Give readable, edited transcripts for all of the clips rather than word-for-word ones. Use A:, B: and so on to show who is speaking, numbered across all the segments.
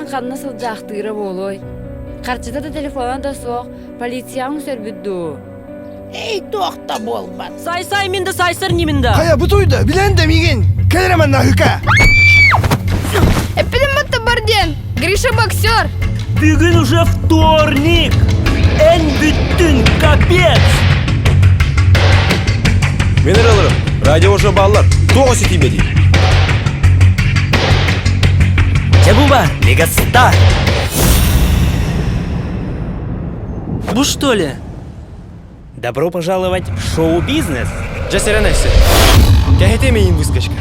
A: баран ханна сылдьаахтыыра буолуой? Харчыта да телефона да суох, полицияҕа үҥсэрбит дуу?
B: Эй, туох да буолбат.
C: Сай-сай мин да сайсар нимин да.
D: Хайа бу туйда, билэн да миигин. Кэлэрэ манна ыка.
E: Эппитим батта бар диэн. Гриша боксер.
C: Бүгүн уже вторник. Эн бүттүн, капец.
F: Мен ыраларым, радио уже баллар. Тоҕо ситимэдий?
C: Дьэ бу бар, Мегастар. Бу что ли? Добро пожаловать в шоу-бизнес!
F: Дьэ сэрэнэсси. Кэһэтэ миин выскочка.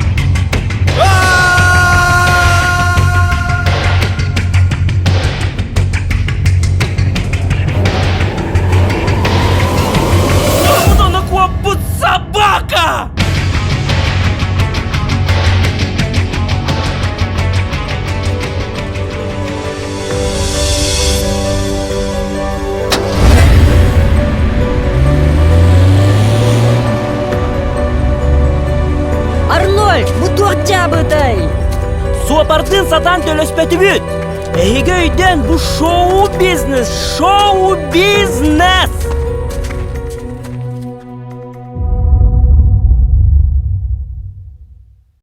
C: Куоппут собака! Арнольд, бу туох дьаабытай? Суопардыын сатаан төлөспөтүбүт! Эһиги өйдөөн, бу шоу-бизнес, шоу-бизнес!